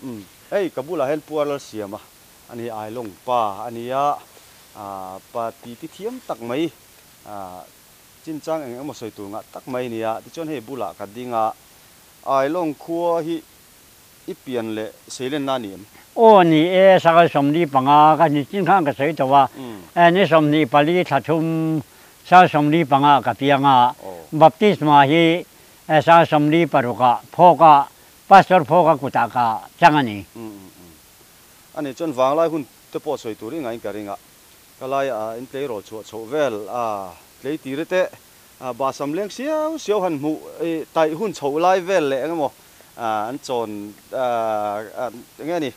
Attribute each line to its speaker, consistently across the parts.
Speaker 1: Umm hei ka bulah hian puar lal siam a ani Ailawng pa a nia pa ti ti thiam tak mai chinchang eng emaw sawi tur ngah tak mai a nia tichuan hei bulah ka ding a Ailawng khua hi i pian leh seilenna a ni em?
Speaker 2: Aw ni e, Sakal 45 ka ni chin khan ka sawi tawh a, ni 24 thla thum Sakal 45 ka piang a, Baptisma hi Sakal 46 ah phawk a Pastor phawk a kutah ka chang a ni.
Speaker 1: A nih chuan vanglai hun te pawh sawi tur i ngain ka ring a, ka lai a in tleirawl chhuah chhoh vel a tlei tir te Bahsam leng siau siau han hmuh i taih hun chhoh lai vel leh eng emaw an chawn eng nge ni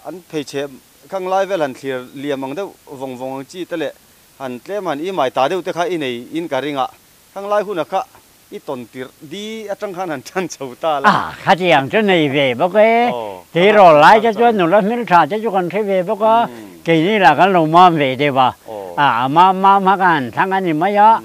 Speaker 1: an pheichhe khang lai vel han thlir liam ang deuh vawng vawng ang chi te leh han tlem han i mai ta deuh te kha i nei in ka ring a, khang lai huna kha i tawn tirh di atang khan han tan chho ta la.
Speaker 2: A, khatiang chu nei ve bawk e. Tirawl lai te chuan nula hmeltha te chu kan hre ve bawk a, keini lah kan lo mam ve deuh a. A, mam mam kha ka han thlang a ni mai a,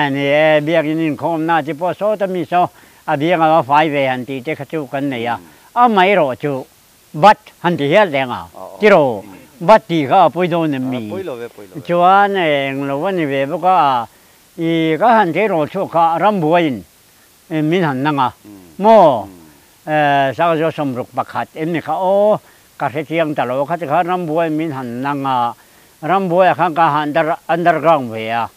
Speaker 2: ni e, biakin inkhawmna te pawh sawta mi saw a biang a va fai ve han tih te kha chu kan nei a, amaherawh chu Bat han ti hial reng a, tiraw? Bat tih kha a pawi dawn em mi? Chuan eng lo a ni ve bawk a, i ka han tleirawl chhuak kha rambuaiin min han nang a, maw? Sakzua 61 em ni kha aw, ka hre chiang ta lo, khati khan rambuaiin min han nang a, rambuaiah khan ka han underground ve a,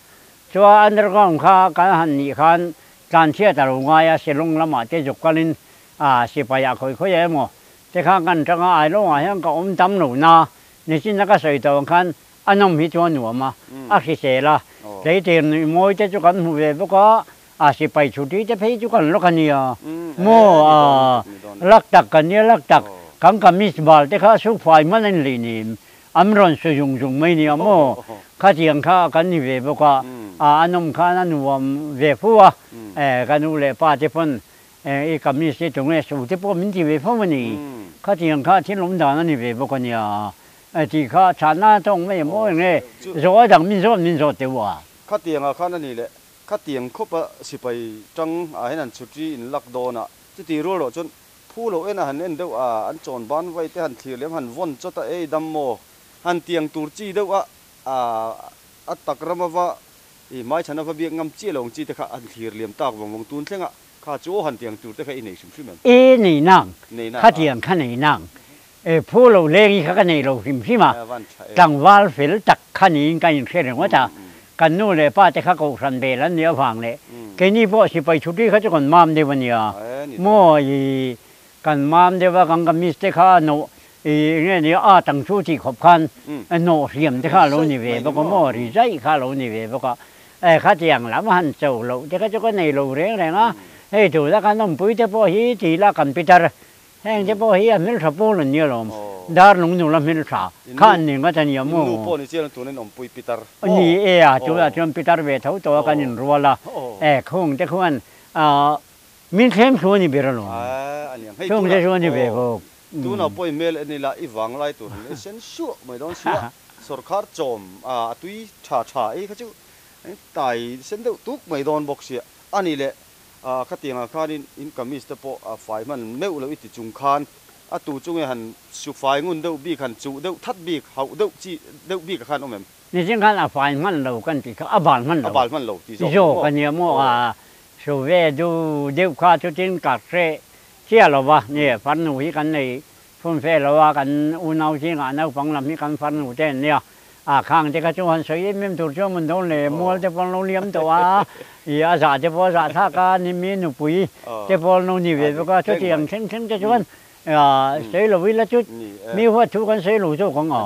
Speaker 2: chuan underground kha kan han nih khan tlanchhiat a lo ngai a, Shillong lamah te zuk kalin A sipai ah khawi khawi emaw te khan kan tang a, Ailawngah hian ka awm tam lo na, nichin a ka sawi tawh ang khan a nawm hi chu a nuam a, a hrisel a, tleitir nuih mawi te chu kan hmu ve bawk a, a sipai chhuti te phei chu kan lawk a nia maw a lak tak kan nia lak tak, kan kamis bal te kha suk fai hman a ni leh nim, an rawn su zung zung mai nia maw, khatiang kha kan ni ve bawk a, a nawm khan a nuam ve fu a, ka nu leh pa te pawn I kamis hi tunge su te pawh min ti ve fo a ni. Khatiang kha thil awm dan a ni ve bawk a nia. Tih kha chhanna tawng mai maw enge zawh a dang min zawt min zawt teuh a.
Speaker 1: Khatiang ah khan a ni leh khatiang khawp a sipai tang ah hian an chhuti in lak dawn a, chuti rual rawh chuan phu loh en a han en deuh a, an chawn ban vai te han thlir lem han vawn chawt a ei dam maw han tiang tur chi deuh a a tak ram a va i hmaichhan a va biak ngam chiah lo ang chi te kha an thlir liam tak vawng vawng tun thleng a. Kha chu aw han tiang tur te kha i nei hrim hrim em?
Speaker 2: E nei nang, kha tiang kha nei nang. E phu lo leng hi kha ka nei lo hrim hrim a, tlangval fel tak kha niin ka inhre ringawt a, kan nu leh pa te kha kohhran bel an nih avang leh keini pawh sipai chhuti kha chu kan mam deuh a nia maw i kan mam deuh a kan kamis te kha nawh i nge ni a tang chu tih khawp khan nawh hriam te kha a lo ni ve bawk a maw ri zaih kha a lo ni ve bawk a. E khatiang lam han cho loh te kha chu ka nei lo reng reng a, hei tuna kan awmpui te pawh hi ti ila kan pitar heng te pawh hi a hmeltha pawl an nia lawm, dar lung nula hmeltha kha an ni ngawt a nia maw?
Speaker 1: Nu pawh ni chian tuna in awmpui pitar
Speaker 2: Ni e a, tunah chuan pitar ve tho tawh a kan inrual a, e khung te khuan min thlem thu a ni ber alawm, chung te chu a ni ve bawk.
Speaker 1: Tunah pawh i hmel en ila i vanglai tur an ei sen suah mai dawn si a, sawrkhar chawm a tui tha tha ei kha chu an tai sen deuh tuk mai dawn bawk sia. A nih leh khatiangah khanin in kamis te pawh a fai hman meuh loh i ti chung khan a tu chu nge han su fai ngun deuh bik han chuh deuh that bik hauh deuh chi deuh bik ah khan awm em?
Speaker 2: Nichin khan a fai hman lo kan tih kha a bal hman lo.
Speaker 1: A bal hman lo tih
Speaker 2: zawk maw? Zawk a nia maw a su ve du deuh kha chutin ka hreh Chiah lo va, ni farnu hi kan nei fun fe lo a, kan unau zingah naupang lam hi kan farnu te an nia. A khang te kha chu han sawi em em tur chu a mun dawn le, mual te pawh an lo liam tawh a, i a zah te pawh a zah thlak a, ni mi nupui te pawh an lo ni ve bawk a, chuti ang thleng thleng te chuan sawi lo ila chu mi huat thu kan sawi lo zawk ang a.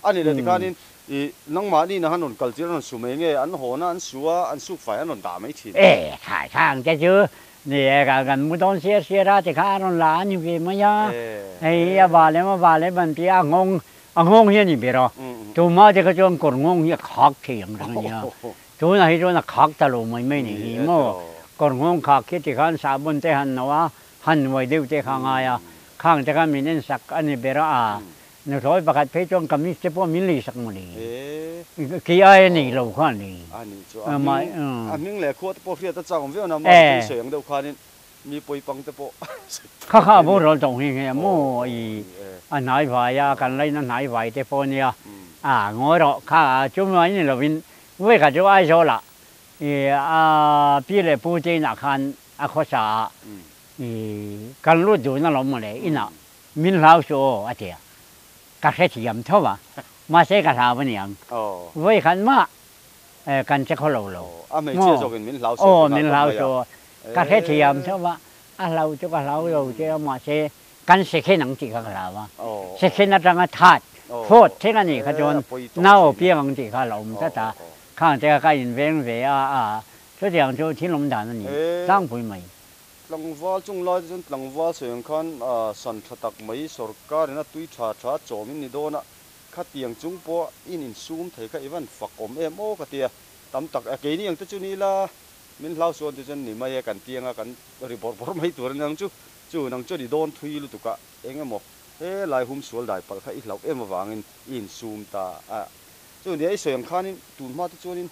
Speaker 1: A ni le tikhanin i nangmahni na han rawn kal tir an rawn su mai nge, an hawn a, an su a, an suk fai an rawn dah mai thin.
Speaker 2: E, thlai thlang te chu Ni e, kan mu dawn siar siar a tikha a rawn la a ni ve mai a, hei hi a val em a val em an ti a, a nghawng a nghawng hi a ni ber a, tumah te kha chuan kawr nghawng hi a khak thei ang reng a nia, tunah hi chuan a khak ta lo mai mai ni hi maw, kawr nghawng khak khi tikhan sahbawn te han no a, han uai deuh te kha a ngai a, khang te kha min en sak a ni ber a, a Nuthlawi pakhat phei chuan kamis te pawh min lei sak maw ni? Kei aia nei lo kha a ni.
Speaker 1: A nih chu a hming a hming leh khua te pawh hriat a chak awm viau na, mahse i sawi ang deuh khanin Mi pawipang te pawh sawi tur
Speaker 2: Kha kha a
Speaker 1: ania.
Speaker 2: boral tawh nghe nghe a
Speaker 1: Aw
Speaker 2: maw
Speaker 1: aw
Speaker 2: i
Speaker 1: ni e.
Speaker 2: a hnai vai a, kan laina hnai vai te pawh ania. A ngawi rawh kha chu mai ni lovin vawi khat chu Aizawl ah i a pi leh pu te inah khan a khawsa a i kan lut dun alawm mawle inah min hlau suh aw a ti a, ka hrethiam tho a mahse ka hlau aniang vawi khat mah kan che khaw lo lo maw? Aw min hlau chu ka hrethiam tho va, a hlau chu ka hlau lo che a mahse kan second ang tih kha ka hlau a, second atanga third, fourth thleng a nih kha chuan nau a piang ang tih kha a la awm tlat a, khang te kha ka inveng ve a, a chutiang chu thil awm dan a ni tlangpui mai.
Speaker 1: Tlangval chung lai te chuan tlangval sawi ang khan san tha tak mai sorkarin a tui tha tha chawm in ni dawn a, Khatiang chung pawh in insum thei kha i van fak awm em aw ka tia, tam tak e keini ang te chu ni ila min hlau suan te chuan ni mai e kan tianga kan ri bawrh bawrh mai tur a ni ang chu, chu nang chuan i dawn thui lutuk a eng emaw he lai hum sual dai palh kha i hlauh em avangin i insum ta a, chu nia i sawi ang khanin tun hma te chuanin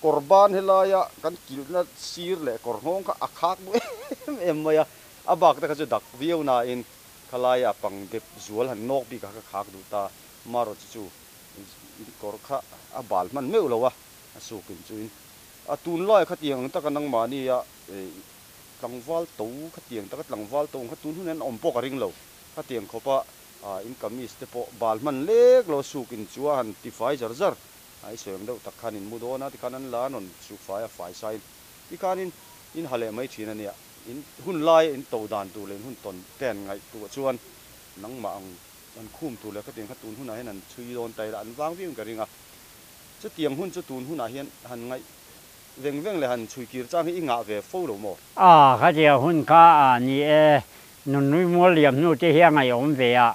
Speaker 1: kawr ban helaia kan kilhna sir leh kawr nghawng kha a khak duh em em mai a, a bak te kha chu dak viau nain Khalaia pang dep zual han nawk bik a ka khak duh ta, marawh chu chu in kawr kha a bal hman meuh lo a, a suk in chu in a tunlai khatiang ang taka nangmahni a tlangval to khatiang taka tlangval to ang kha tun hun hian awm pawh ka ring lo, khatiang khawp a in kamis te pawh bal hman lek lo a suk in chu a han ti fai zar zar a, i sawi ang deuh tak khan in mu dawn a tikhan an la an rawn suk fai a fai sain tikhan in in ha leh mai thin a nia. In hun lai in to dan tur leh in hun tawn te an ngaihtuah chuan nangmah ang an khum tur leh khatiang kha tun hunah hian an chhui dawn ta ila an vang viau in ka ring a. Chutiang hun chu tun hunah hian han ngaih veng veng leh han chhui kir chang hi i ngah ve fo lo maw?
Speaker 2: A, khatiang hun kha a ni e, nunui mual liam hnu te hi a ngaihawm ve a.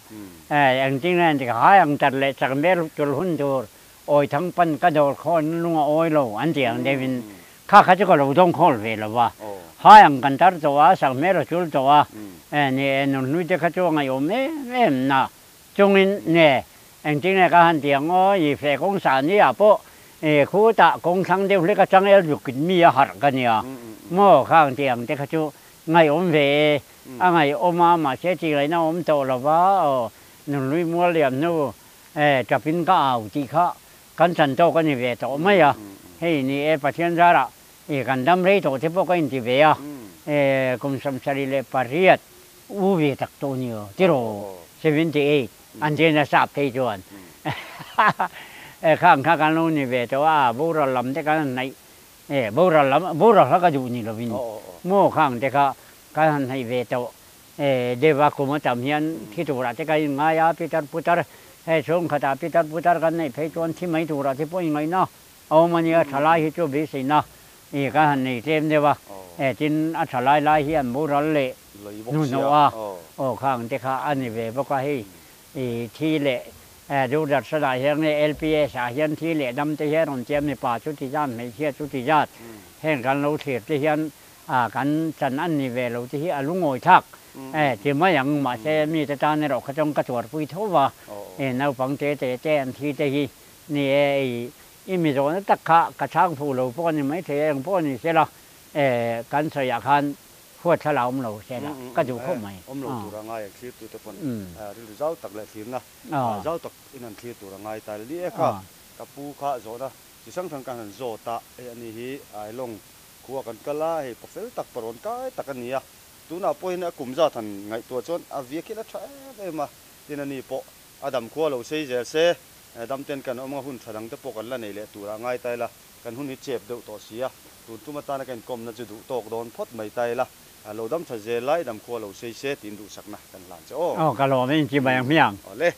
Speaker 2: Engtin nge an ti kha, hai ang tat leh chak mel tul hun tur awi thang pan ka dawr khawn lung a awi lo an ti ang deuhin Kha kha chu ka lo dawng khawl ve lo va, hai ang kan tar tawh a, sakhmel a chul tawh a, ni e nunhlui te kha chu a ngaihawm em em na chungin nge engtin nge ka han ti ang aw, i feh kawng sah ni ah pawh i khutah kawng thlang deuh hlek atang el zuk in mi a harh ka nia maw kha ang ti ang te kha chu ngaihawm ve e, a ngaihawm a mahse tih ngaihna a awm tawh lo va aw nunhlui mual liam hnu e tapin ka au tih kha Kan chan tawk a ni ve tawh mai a, hei ni e Pathian zarah i kan dam rei tawh te pawh ka inti ve a, e kum 78 u ve tak tawh ni aw tiraw 78 an ti na sap phei chuan e khang kha kan lo ni ve tawh a, boral lam te kan han hnaih e boral lam boral kha ka duh ni lovin maw khang te kha kan han hnaih ve tawh. Deva kum a tam hian thi turah te kan inngai a, pitar putar hei chhungkhatah pitar putar kan neih phei chuan thi mai turah te pawh inngaihna a awm a nia, thalai hi chu beiseina ih kan han nei tlem deuh a, tin a thalai lai hi an boral leh hnuhnawh a, aw khang te kha a ni ve bawk a, hei ih thi leh Doordarshan ah hian nge LPS ah hian thi leh dam te hian rawn tia mipa chu ti zat hmeichhia chu ti zat heng kan lo thlir te hian A kan chan an ni ve lo te hi a lungawi thlak e ti mai ang mahse mite tan erawh kha chuan ka tuarpui tho va e naupang te te te an thi te hi ni e ei i mi zawhna tak kha ka chhang fuh lo pawh a ni maithei a eng pawh a ni sela e kan sawiah khan huat thla la awm lo sela ka duh khawp mai.
Speaker 1: Awm lo tur a ngai ang thlir tute pawn rilru zau tak leh thlirna zau tak in an thlir tur a ngai ta li e kha ka pu kha zawhna chi hrang hrang kan han zawt a hei ani hi Ailawng Khua kan kal a, hei pafel tak parawn kai tak a ni a, tunah pawhin a kum zat han ngaihtuah chuan a viak hian a tha em em a, tin a ni pawh a dam khua lo sei zel se, damten kan awm anga hun tha dang te pawh kan la nei leh turah ngai ta ila, kan hun hi chep deuh tawh si a, tun tum atana ka inkawmna chu duh tawk dawn phawt mai ta ila, lo dam tha zel lai dam khua lo sei se tiin duhsakna kan hlan che aw.
Speaker 2: Aw ka lawm e inti mai ang hmiang.
Speaker 1: Awle.